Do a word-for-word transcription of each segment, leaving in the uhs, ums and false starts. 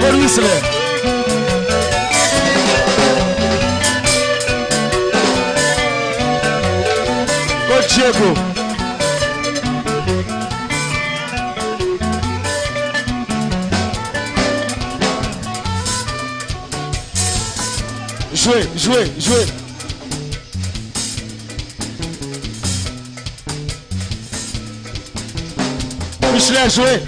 Maurice Lè. Kot Diego? Jwe, jwe, jwe. Michelet jwe.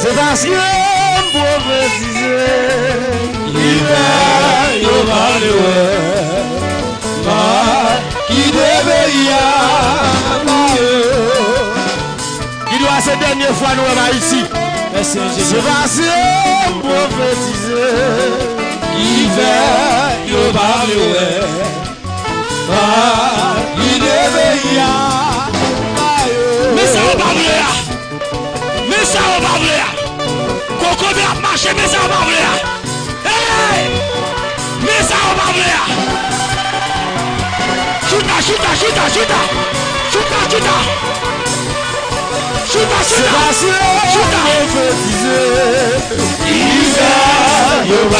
Se paske m pwofetize. Ki fè yo pa vle wè. Mwen kite peyi a ba yo. Ki dwa se dènye fwa nou wè m Ayiti. Mèsi, enjenyè. Se pase m pwofetize. Ki fè yo pa vle wè. Mwen kite peyi a ba yo. Men sa yo pa vle a. Men sa yo pa vle a. Kokobe ap mache, men sa yo pa vle a. Hey! Men sa yo pa vle a. Chita, chita, chita, chita. Chita, chita. Chita, chita. Chita. Chita.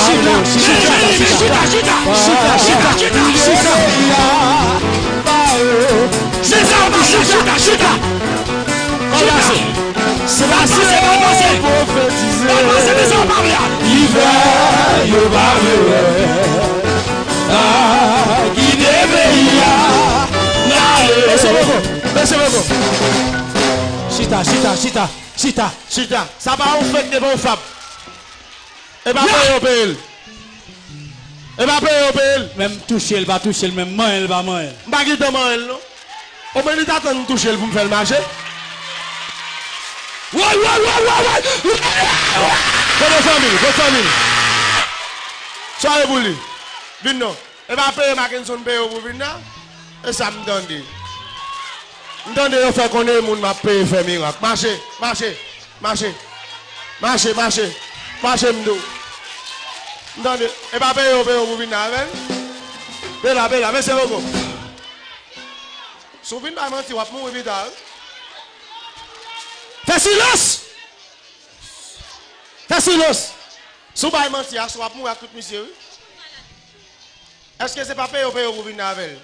Chita, chita, chita. Chita, chita, chita. Chita, chita, chita. Chita. Chita. Chita. Chita. Se pa se pwofetize. Ki fè yo pa vle wè. A, kite peyi a. N ale. Mesye Bobo, mesye Bobo. Chita, chita, chita, chita. Chita. Sa pa yon fèt, se pa yon fab. E pa peye yo peye l. E pa peye yo peye l. Menm touche l, pa touche l, menm manyen l, pa manyen l. M pa gentan manyen l, non. Omwen li ta tann m touche l pou m fè l mache. Woy, woy, woy, woy, woy! Kote fanmi l? Kote fanmi l? Sa e pou li. Vin non. E pa peye Mackenson peye w pou vin nan? E sa m tande. M tande yo fè konnen moun m ap peye fè mirak. Mache, mache, mache. Mache, mache. Mache m di w. M tande. E pa peye yo peye w pou vin nan avè l? Peye la, peye la. Mesye Bobo. Si w vin bay manti, w ap mouri pita, wi. Fè silans! Fè silans! Si w bay manti a, si w ap mouri ak tout misye, wi. Èske se pa peye yo peye w pou vin avè l?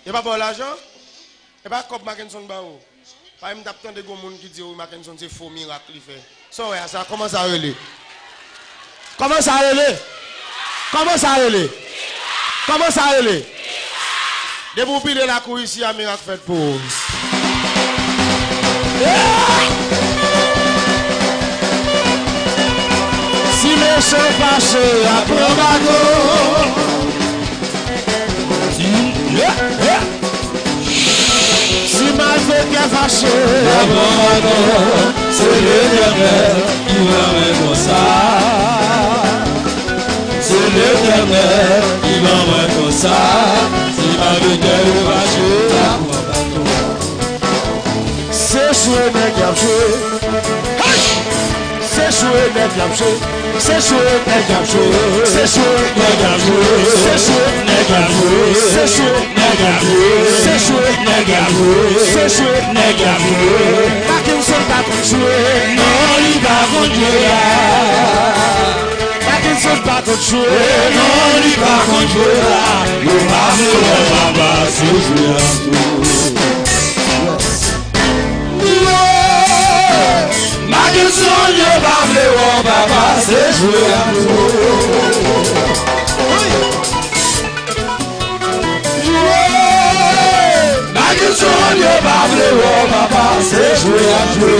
Yo pa ba w lajan? E pa kòb Mackenson ba w? Paske m t ap tande gon moun ki di, wi, Mackenson se fo mirak li fè. Sa w wè a sa? Kòman sa rele? Kòman sa rele? Kòman sa rele? Kòman sa rele? Depi w pile lakou isi a, mirak fèt pou ou. Si mechan fache, y a pran baton. Si, yeah, yeah. Si malfektè fache, y a pran baton. Se Letènèl ki ban mwen konsa. Se Letènèl ki ban mwen konsa. Si malfektè yo fache, y a pran baton. Se jwe nèg y ap jwe. Hey! Se jwe nèg y ap jwe. Se jwe nèg y ap jwe. Se jwe nèg y ap jwe. Se jwe nèg y ap jwe. Se jwe nèg y ap jwe. Se jwe nèg y ap jwe. Se jwe nèg y ap jwe. Mackenson pa konn jwe. Non, li pa konn jwe la. Mackenson pa konn jwe. Non, li pa konn jwe la. Yo pa vle wè papa se jwe a jwe. Mackenson, yo pa vle wè papa se jwe a jwe. Mackenson, yo pa vle wè papa se jwe a jwe.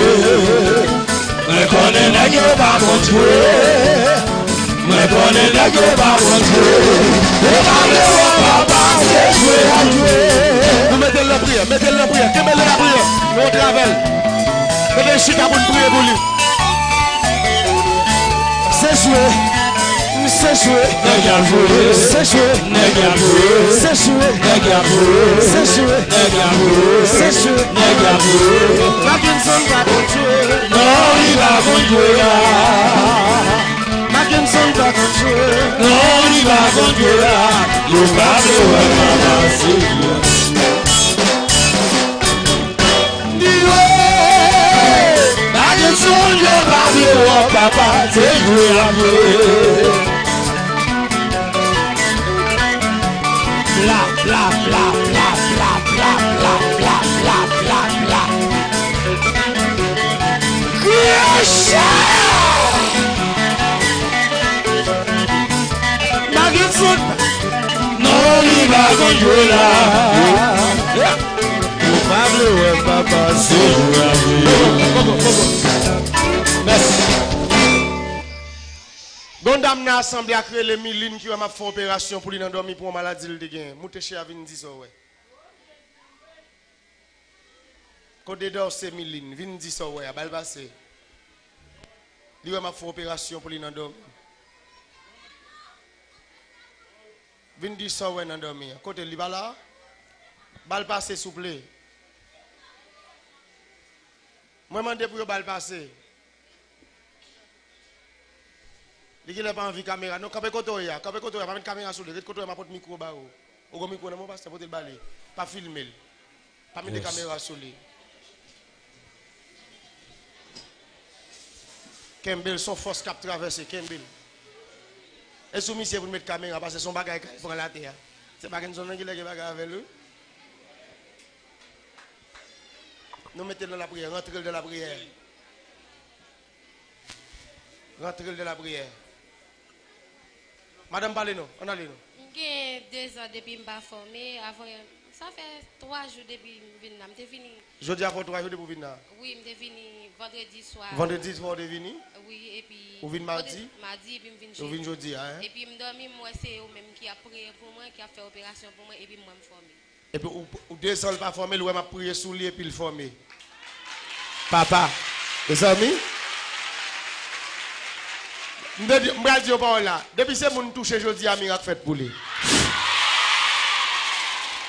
Mwen konnen nèg yo pa konn jwe. Mwen konnen nèg yo pa konn jwe. Yo pa vle wè papa se jwe a jwe. Nou mete l nan priyè, mete l nan priyè, kenbe l nan priyè. Nou antre avè l. Mete l chita pou n priye pou li. Se jwe. Se jwe. Nèg y ap jwe. Se jwe. Nèg y ap jwe. Se jwe. Nèg y ap jwe. Se jwe. Nèg y ap jwe. Se jwe. Nèg y ap jwe. Mackenson pa konn jwe. Non, li pa konn jwe la. Mackenson pa Non, li pa konn Byen la, yo pa vle wè papa se Byen. Di wè, pa gen soulye pa vle wè papa se jwe ap jwe. Bla, bla, bla. Kriye chè! Pa gen fout. Non, li pa konn jwe la. Ou pa vle wè papa se jwe a jwe. Mèsi. Gon dam nan asanble a k rele Miline ki wè m ap fè operasyon pou li nan dòmi pou yon maladi l te genyen. Moute chè a vin di sa w wè. Kote Dorcé Miline? Vin di sa w wè a, ba l pase. Li wè m ap fè operasyon pou li nan dòmi. Vin di sa w wè nan dòmi an. Kote l? Li pa la? Ba l pase, souple. Mwen mande pou yo ba l pase. Li genlè pa anvi kamera. Non, kanpe kote w ye a. Kanpe kote w ye a. Pa met kamera sou li. Ret kote w ye a, m ap pot mikwo ba ou. Ou gon mikwo nan men w, pastè, pote l ba li. Pa filme l. Pa mete kamera sou li. Kenbe l, se yon fòs k ap travèse. Kenbe l. E sou misye pou n met kamera, paske se yon bagay k al pran latè a. Se Parkinson nan ki lè gen bagay avè l, wi. Nou mete l nan lapriyè, rantre l nan lapriyè. Rantre l nan lapriyè. Madanm, pale non, ann ale non. M gen dezan depi m pa fòme. Avan, sa fè twa jou depi m vin la. M te vini. Jodi a fè twa jou depi w vin la? Wi, m te vini vandredi swa. Vandredi swa w te vini? Wi, epi. Ou vin madi? Madi, epi m vin jedi. Ou vin jodi a, en? Epi m dòmi, m wè se yo menm ki ap preye pou mwen, ki ap fè operasyon pou mwen, epi m wè m fòme. Epi ou, ou dezan l pa fòme, l wè m ap priye sou li epi l fòme. Papa, mezanmi, m te di, m pral di yon pawòl la. Depi se moun touche jodi a, mirak fèt pou li.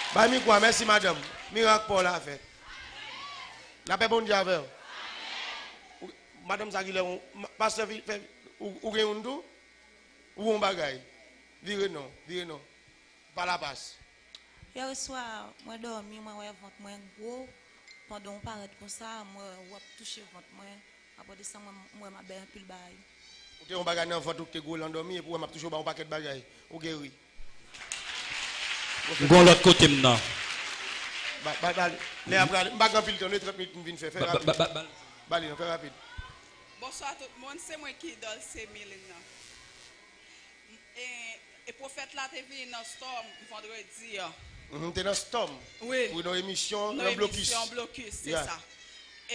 Bay mikwo a, mèsi madanm. Mirak pa w la fèt. Lapè Bondye avè w. Ou, madanm sa ki lè ou, ma-, pastè fi-, fè, ou, ou gen youn tou? Ou yon bagay. Vire non, vire non. Pa lapas. Yè swa, mwen dòmi, mwen wè vant mwen gwo. Pandan w parèt konsa, mwen wè w ap touche vant mwen. Apre de sa, mwen, mwen wè m ap bay anpil bagay. Ou te yon bagay nan vant ou ki te gwo lan dòmi, epi w wè m ap touche w ba yon pakèt bagay. Ou geri. M gon lòt kote m nan. Ba, ba, ba, lè a prale, m pa gen anpil tan, nou trant minit m vin fè, fè rapid. Ba, ba, ba, ba. Ba li non, fè rapid. Bonswa tout moun, se mwen ki Dorcé Miline nan. E, e pwofèt la te vini nan Storm vandredi an. Mhm, te nan Storm. Wi. Pou yon emisyon nan Blokis. Nan emisyon Blokis, se sa.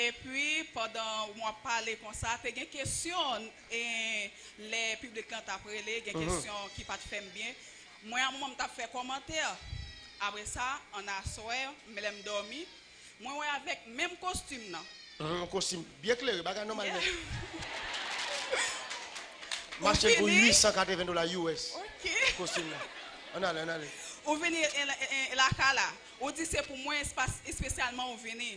Epi, pandan mwen ap pale konsa, te gen kesyon, e, lè piblik lan t ap rele, gen kesyon ki pa t fè m byen. Mwen, a moman, m t ap fè kòmantè. Apre sa, ann aswè, m, lè m dòmi, mwen wè avèk menm kostim nan. Yon kostim byen klere, bagay nòmal nèt. M achte l pou uit san katreven dola U S. Ok. Kostim nan. Ann ale, ann ale. Ou vini, e, e, e, lakay la. Ou di se pou mwen espas-, espesyalman ou vini.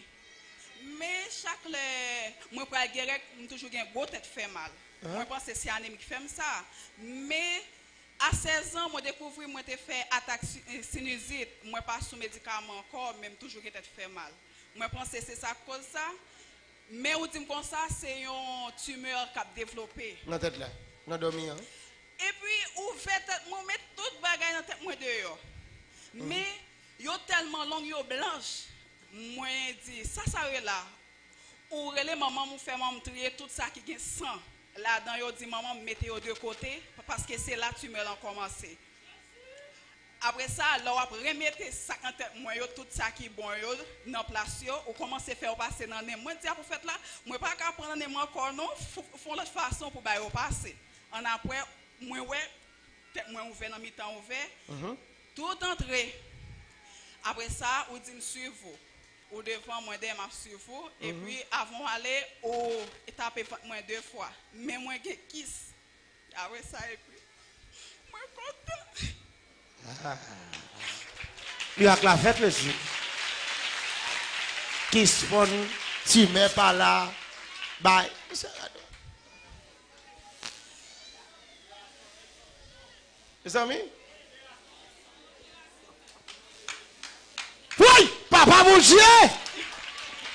Men chak lè mwen pral gen règ, m toujou gen gwo tèt fè mal. Mwen panse se anemi ki fè m sa. Men a sèz an, mwen dekouvri mwen te fè atak si-, sinizit. Mwen pa sou medikaman ankò, men m toujou gen tèt fè mal. Mwen panse se sa k koz sa. Men ou di m konsa, se yon timè k ap devlope. Nan tèt la, nan dòmi an. Epi, ouvè tèt mwen, met tout bagay nan tèt mwen deyò. Men, yo tèlman long, yo blanch. Mwen di, sa sa rele la? Ou rele manman m, ou fè manman m triye tout sa ki gen san ladan yo, di manman m mete yo de kote, paske se la timè lan kòmanse. Apre sa, lè w ap remete sa k nan tèt mwen yo, tout sa ki bon yo, nan plas yo, ou kòmanse fè yo pase nan nen m. Mwen di a pwofèt la, mwen pa ka pran nan nen m ankò non, f-, f-, fè yon lòt fason pou ba yo pase. Annapre, mwen wè tèt mwen ouvè nan mitan ouvè, tout antre. Apre sa, ou di m swiv ou. Ou devan mwen, dèyè m ap swiv ou. Epi, avan w ale, ou tape vant mwen de fwa. Men mwen gen kis. Apre sa, epi, mwen kontan. Ah. Mirak la fèt, mesye. Kis fonn, timè pa la, bay. Mezanmi. Woy! Papa Bondye!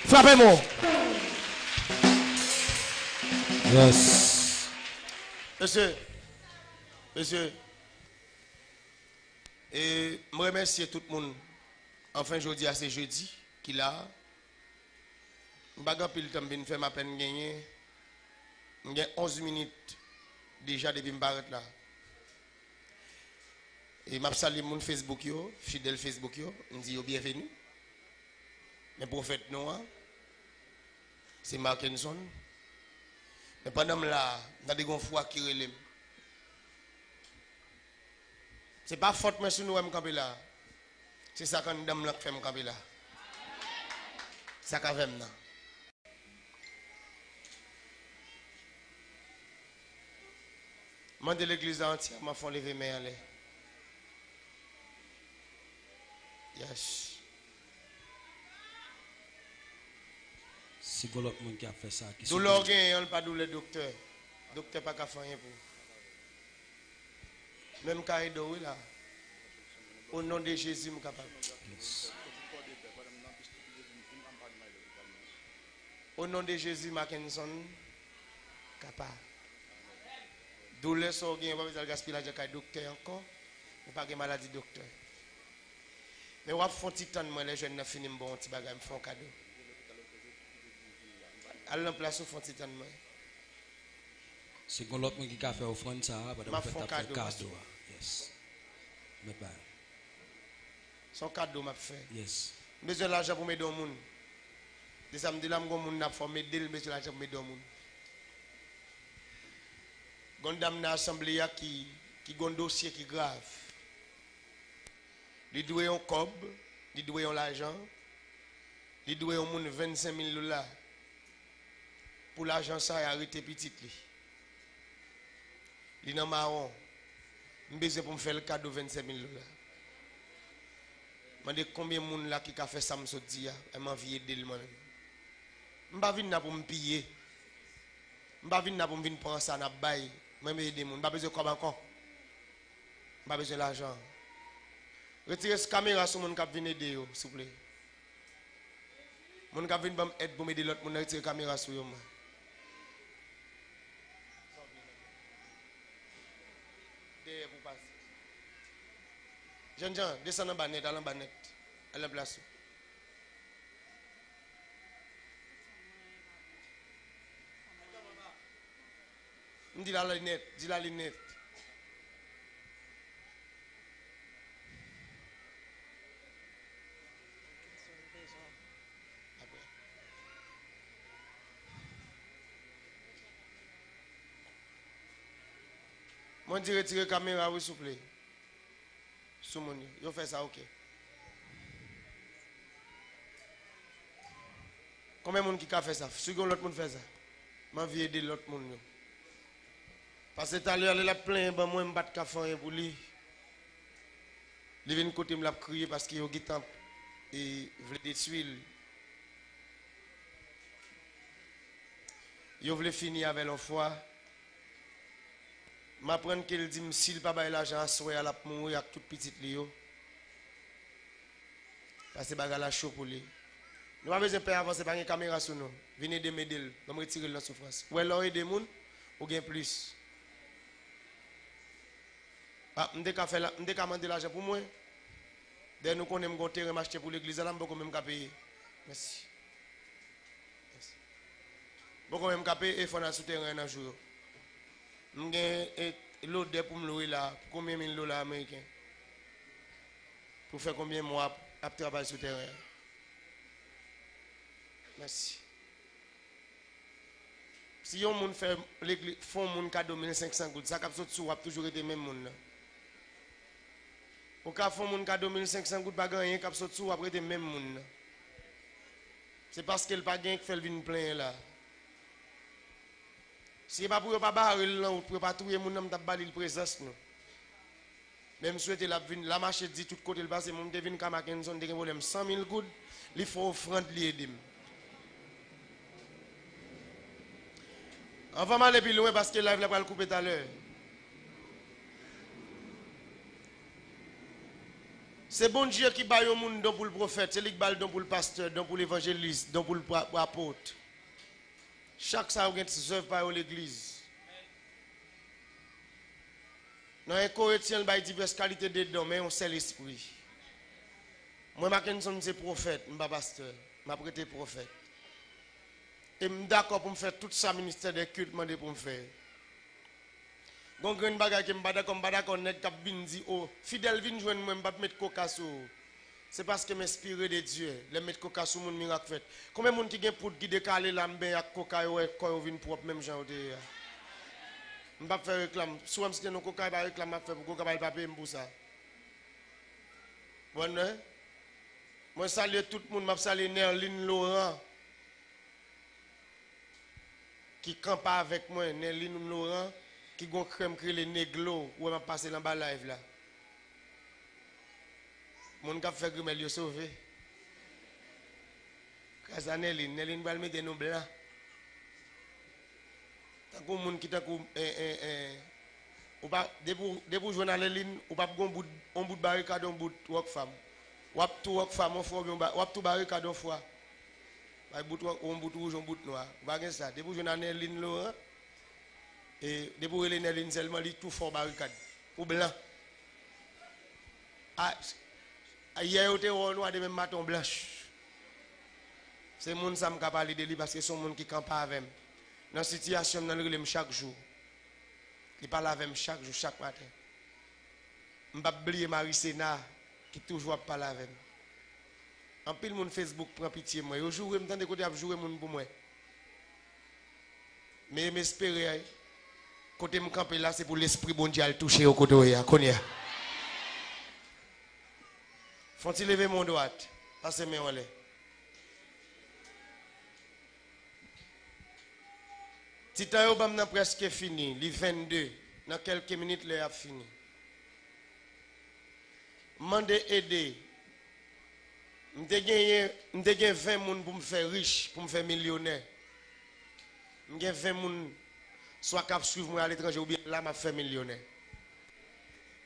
Frape mò. Yes. Mesye, mesye, e m remèsye tout moun. Anfen, jodi a se jedi ki la. M pa gen anpil tan m vin fè, m apèn genyen. M gen onz minit deja depi m parèt la. E m ap salye moun Facebook yo, fidèl Facebook yo, m di yo byenveni. Men pwofèt nou an, se Markenson. Men pandan m la, m tande gen yon vwa ki rele m. Se pa fòt mwen si nou wè m kanpe la. Se sa k anndan m lan k fè m kanpe la. Sa k avè m nan. Mande legliz la antyèman fè yon leve men anlè. Yes. Si gon lòt moun ki ap fè sa, ki sou... Doulè w genyen an, l pa doulè doktè. Doktè pa ka fè anyen pou ou. Men m ka ede w wi la. O non de Jezi, m kapab. Yes. O non de Jezi, Mackenson kapab. Doulè sa w genyen, w pa bezwen al gaspiye lajan kay doktè ankò. Ou pa gen maladi doktè. Men w ap fè yon ti tann mwen, lè jèn nan fini, m ba w yon ti bagay, m fè yon kado. Al nan plas ou, fè yon ti tann mwen. Si gon lòt moun ki ka fè ofrann sa a, pandan pwofèt la ap fè kado a. Yes. Mèt bay. Se yon kado m ap fè. Yes. M bezwen lajan pou m ede yon moun. De sa m di la, m gon moun n ap fè m ede l, m bezwen lajan pou m ede yon moun. Gon dam nan asanble a ki, ki gon dosye ki grav. Li dwe yon kòb, li dwe yon lajan, li dwe yon moun vennsenk mil dola. Pou lajan sa a rete pitit li. Li nan mawon. M bezwen pou m fè l kado vennsenk mil dola. Mande konbyen moun la ki ka fè sa m sot di a, m anvi ede l mwen menm. M pa vin la pou m piye. M pa vin la pou m vin pran sa n ap bay. Mwen m ede moun. M pa bezwen kòb ankò. M pa bezwen lajan. Retire kamera sou moun k ap vin ede yo, souple. Moun k ap vin ban m èd pou m ede lòt moun nan, retire kamera sou yo, mwen. Dèyè pou pase. Jènjan, desann anba nèt, al anba nèt. Al nan plas ou. M di l ale nèt, di l ale nèt. Mwen di retire kamera wi souple. Sou moun yo. Yo fè sa, oke. Konbyen moun ki ka fè sa? Si gen lòt moun fè sa, m anvi ede lòt moun yo. Paske talè a, lè l ap plenyen ban mwen, m pa t ka fè anyen pou li. Li vin kote m, l ap kriye paske yo gentan, e, vle detwi l. Yo vle fini avè l yon fwa. M aprann ke l di m si l pa bay lajan aswè a, l ap mouri ak tout pitit li yo. Paske bagay la cho pou li. Nou pa bezwen pè avanse, pa gen kamera sou nou. Vin ede m ede l, ban m retire l nan soufrans. Ou wè lè w ede moun, ou gen plis. Ah, m te ka fè la, m te ka mande lajan pou mwen. Dayè nou konnen m gen yon teren m achte pou legliz la, m poko menm ka peye. Mèsi. Mèsi. M poko menm ka peye efò n al sou teren an nan jou yo. M gen, e, lodè pou m lwe la, pou konbyen mil dola ameriken? Pou fè konbyen mwa ap, ap travay sou teren an? Mèsi. Si yon moun fè legli-, fè yon moun kado mil senk san goud, sa k ap sot sou ou ap toujou rete menm moun nan. Ou ka fè yon moun kado mil senk san goud, pa gen anyen k ap sot sou ou, ap rete menm moun nan. Se paske l pa gen k fè l vin plenyen la. Si e pa pou yo pa bare l nan wout, pou yo pa touye moun nan, m t ap ba li l prezans nou. Men m swete l ap vin, l a mache di tout kote l pase, mwen m te vin ka Mackenson, m te gen pwoblèm san mil goud, li fè ofrann, li ede m. Anvan m ale pi lwen, paske live la pral koupe talè. Se Bondye ki ba yon moun don pou l pwofèt, se li ki ba l don pou l pastè, don pou l evanjelis, don pou l pra- apot. Chak sa yo gen zèv pa yo legliz. Nan en Korentyen, l bay divès kalite de don, men yon sèl espri. Mwen, Mackenson, m se pwofèt, m pa pastè. M ap rete pwofèt. E m dakò pou m fè tout sa ministè de kilt mande pou m fè. Gon grenn bagay ke m pa dakò, m pa dakò nèg k ap vin di, "O, Fidèl vin jwenn mwen, m p ap met koka sou ou." Se paske m enspire de Dye. Lè m met koka sou moun, mirak fèt. Konbyen moun ki gen poud ki dekale la, m benyen ak koka, yo wè kò yo vin pwòp menm jan yo te ye a? M p ap fè reklam. Si w wè m site non koka, e pa reklam m ap fè pou koka, pa l pa peye m pou sa. Bon, non? Mwen salye tout moun, m ap salye Nerline Laurent, ki kanpe avèk mwen, Nerline Laurent, ki gon krèm ki rele Neglo, ou wè m ap pase l anba live la. Moun k ap fè grimèl yo sove. Gras a Nerline, Nerline pral mete nou blan. Tankou moun ki tankou, en, en, en, ou pa, depi w, depi w jwenn a Nerline, ou p ap gon bout, on bout barikad, on bout Rockfam. W ap tou Rockfam, on fwa, oubyen w ba- w ap tou barikad, on fwa. Bay bout wou- on bout wouj, on bout nwa. Ou pa gen sa. Depi w jwenn a Nerline Laurent, e depi w rele Nerline sèlman, li tou fè w barikad. Ou blan. A, a, yè yo te wè w nwa, demen maten w blanch. Se moun sa m ka pale de li paske se yon moun ki kanpe avè m. Nan sitiyasyon m nan, li rele m chak jou. Li pale avè m chak jou, chak maten. M p ap bliye Marisena, ki toujou ap pale avè m. Anpil moun Facebook pran pitye mwen. Yo joure m, tande kote y ap joure moun pou mwen. Men m espere, kote m kanpe la, se pou Lespri Bondye al touche yo kote w ye a, kounye a. Fè yon ti leve men w dwat, pase men w anlè. Ti tan yo ban m nan prèske fini, li vennde, nan kèlke minit lè y ap fini. M mande ede. M te genyen, m te gen ven moun pou m fè rich, pou m fè milyonè. M gen ven moun, swa k ap swiv mwen aletranje oubyen la, m ap fè milyonè.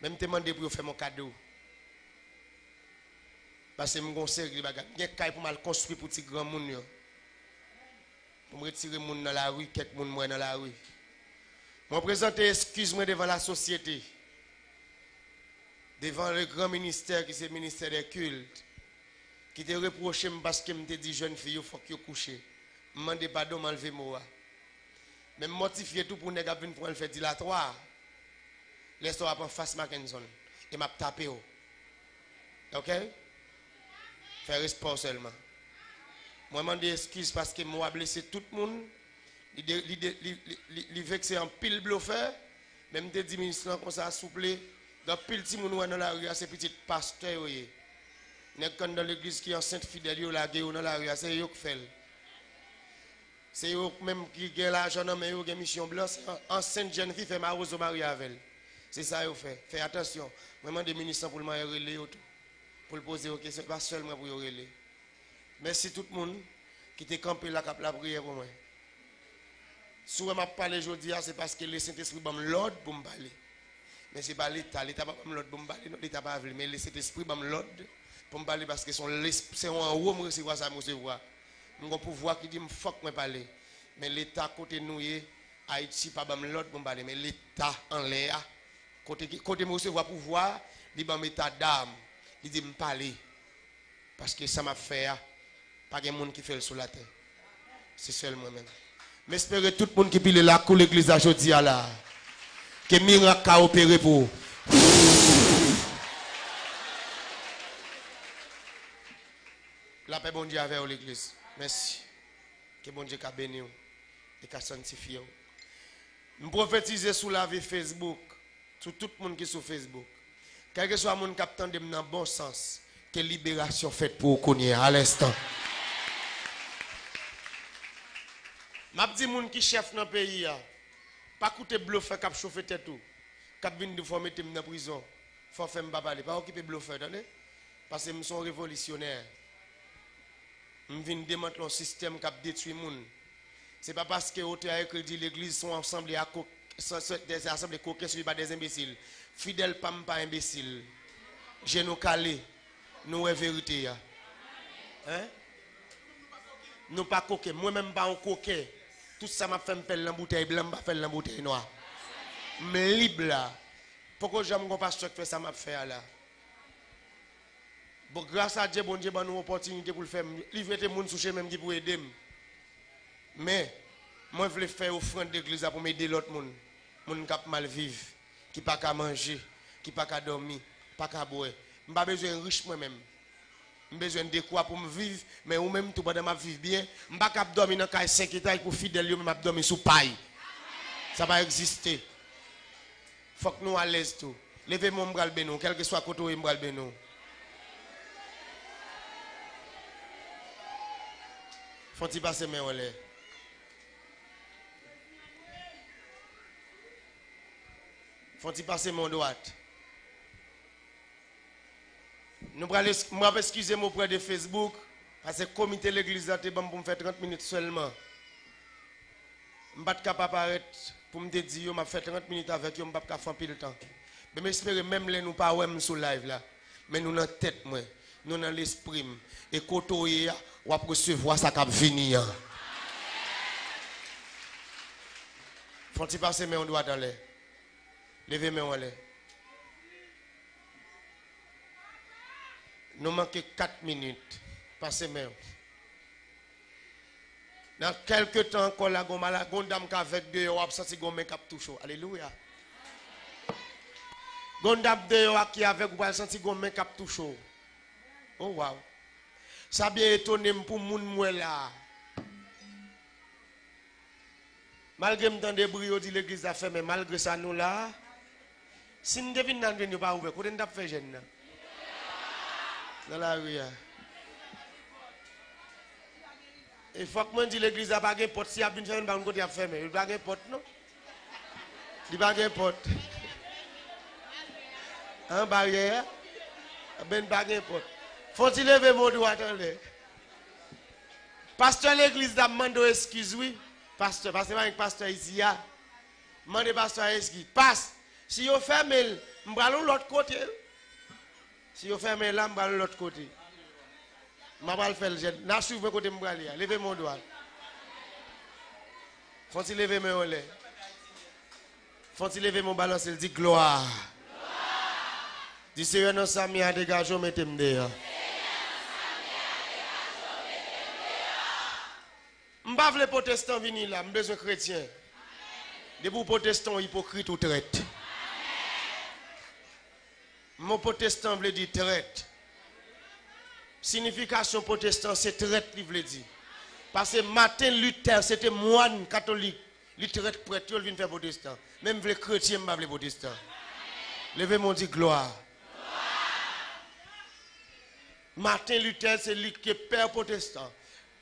Men m te mande pou yo fè m yon kado. Paske m gen yon seri de bagay. M gen kay pou m al konstwi pou ti granmoun yo. Pou m retire moun nan lari, kèk moun m wè nan lari. Mwen prezante eskiz mwen devan lasosyete, devan le gran ministè ki se ministè dè kilt, ki te repwoche m paske m te di jèn fi yo fòk yo kouche. M mande padon, m anlve mo a. Men m mòtifye tou pou nèg ap vin pran l fè dilatwa. Lè sa w ap anfas Mackenson, e m ap tape w. Oke? Fè respè w sèlman. Mwen mande eskiz paske mo a blese tout moun. Li de- li de- li- li- li- li vekse anpil blofè. Men m te di minis lan konsa, souple, gen anpil timoun ou wè nan lari a, se pitit pastè yo ye. Nèg k anndan legliz ki ansent fidèl yo lage yo nan lari a, se yo k fè l. Se yo menm ki gen lajan nan men yo, gen misyon blan, se an- ansent jèn fi fè mawozo marye avè l. Se sa yo fè. Fè atansyon. Mwen mande minis lan pou l manyen rele yo tou. Pou l poze yo kesyon. E pa sèl mwen pou yo rele. Mèsi tout moun ki te kanpe la k ap lapriyè pou mwen. Si w wè m ap pale jodi a, se paske Lesentespri ban m lòd pou m pale. Men se pa Leta. Leta pa ban m lòd pou m pale, non, Leta pa vle. Men Lesentespri ban m lòd pou m pale paske se yon les- se yon anwo m resevwa sa m resevwa. M gon pouvwa ki di m fòk mwen pale. Men Leta kote nou ye, Ayiti pa ban m lòd pou m pale. Men Leta anlè a, kote, ki- kote m resevwa pouvwa a, li ban m eta dam. Li di m pale. Paske sa m ap fè a, pa gen moun ki fè l sou latè. Se sèl mwen menm. M espere tout moun ki pile lakou legliz la jodi a la, ke mirak ka opere pou ou. Lapè Bondye avè w, legliz. Mèsi. Ke Bondye ka beni w e ka sanntifye w. M pwofetize sou lavi Facebook, sou tout moun ki sou Facebook. Kèlkeswa moun k ap tande m nan bon sans, ke liberasyon fèt pou ou kounye a, alenstan. M ap di moun ki chèf nan peyi a, pa koute blofè k ap chofe tèt ou, k ap vin di w fò w mete m nan prizon, fò w fè m pa pale. Pa okipe blofè, tande? Paske m se yon revolisyonè. M vin demantle yon sistèm k ap detwi moun. Se pa paske otè a ekri l di legliz se yon asanble a ko- se, se, se asanble koken swivi pa dè enbesil. Fidèl pa m pa enbesil. Je nou kale. Nou wè verite a. Hein? Nou pa koken. Mwen menm m pa yon koken. Tout sa m ap fè, m fè l nan boutèy blan, m pa fè l nan boutèy nwa. M lib la. Poko janm gon pastè k fè sa m ap fè a la. Bon, gras a Dye, Bondye ban nou opòtinite pou l fè m. Li mete moun sou chemen m ki pou ede m. Men, mwen vle fè ofrann legliz la pou m ede lòt moun. Moun k ap mal viv, ki pa ka manje, ki pa ka dòmi, pa ka bwè. M pa bezwen rich mwen menm. M bezwen dekwa pou m viv, men ou menm tou, pandan m ap viv byen, m pa ka ap dòmi nan kay senk etaj pou fidèl yo, men m ap dòmi sou pay. Sa pa egziste. Fòk nou alèz tou. Leve men w, m pral beni w. Kèlkeswa kote w ye, m pral beni w. Fè yon ti pase men w anlè. Fè yon ti pase men w dwat. Nou pral es-, m ap eskize m oprè de Facebook, paske komite legliz la te ban m pou m fè trant minit sèlman. M pa t ka pa parèt pou m te di yo m ap fè trant minit avèk yo, m p ap ka fè anpil tan. Men m espere menm lè nou pa wè m sou live la, men nou nan tèt mwen, nou nan lespri m. E kote w ye a, w ap resevwa sa k ap vini an. Fè yon ti pase men w dwat anlè. Leve men w anlè. Nou manke kat minit. Pase men w. Nan kèlke tan ankò la, gon mala-, gon dam k avèg deyò, w ap santi gon men k ap touche w. Alelouya. Gon dam deyò a ki avèg, ou pral santi gon men k ap touche w. Oh, wow. Sa byen etone m pou moun m wè la a. Malgre m tande bri yo di legliz la fèmen, malgre sa nou la a. Si n te vin nan jwenn yo pa ouvè, kote n t ap fè jèn nan? Nan lari a. E fòk mwen di legliz la pa gen pòt, si y ap vin fèmen, m pa konn kote y ap fèmen. Li pa gen pòt, non. Li pa gen pòt. An baryè a? Ben pa gen pòt. Fò ti leve men w dwat anlè. Pastè legliz la, m mande w eskiz wi. Pastè, pastè pa gen pastè isi a. M mande pastè a eskiz. Pas, si yo fèmen l, m pral yon lòt kote. Si yo fèmen l la, m pral yon lòt kote. M ap al fè l jèn. N a swiv mwen kote m prale a. Leve men w dwat. Fè yon ti leve men w anlè. Fè yon ti leve men w, balanse l, di glwa. Di Seyè nan sa m ye a, degaje w, mete m deyò. M pa vle pwotestan vini la, m bezwen kretyen. Depi w pwotestan, w ipokrit, ou trèt. Mo pwotestan vle di trèt. Siyifikasyon pwotestan se trèt li vle di. Paske Martin Luther se te mwàn katolik. Li trèt prèt yo, l vin fè pwotestan. Men m vle kretyen, m pa vle pwotestan. Leve men w di glwa. Martin Luther se li ki te pè pwotestan.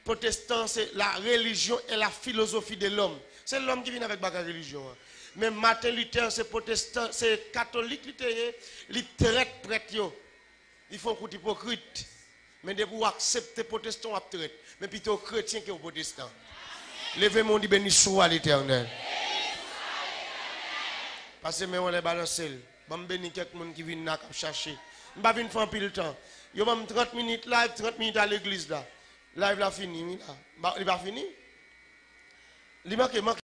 Pwotestan se la religion et la philosophie de l'homme. Se lòm ki vin avèk bagay relijyon an. Men Martin Luther se pwotestan, se katolik li te ye, li trèt prèt yo. Li fè yon kout ipokrit. Men depi w aksepte pwotestan, w ap trèt. Men pito w kretyen ke w pwotestan. Leve men w di beni swa Letènèl. Pase men w anlè, balanse l. Ban m beni kèk moun ki vin la k ap chache. M pa vin fè anpil tan. Yo ban m trant minit live, trant minit a legliz la. Live la fini wi la. Ba, li pa fini? Li manke, manke.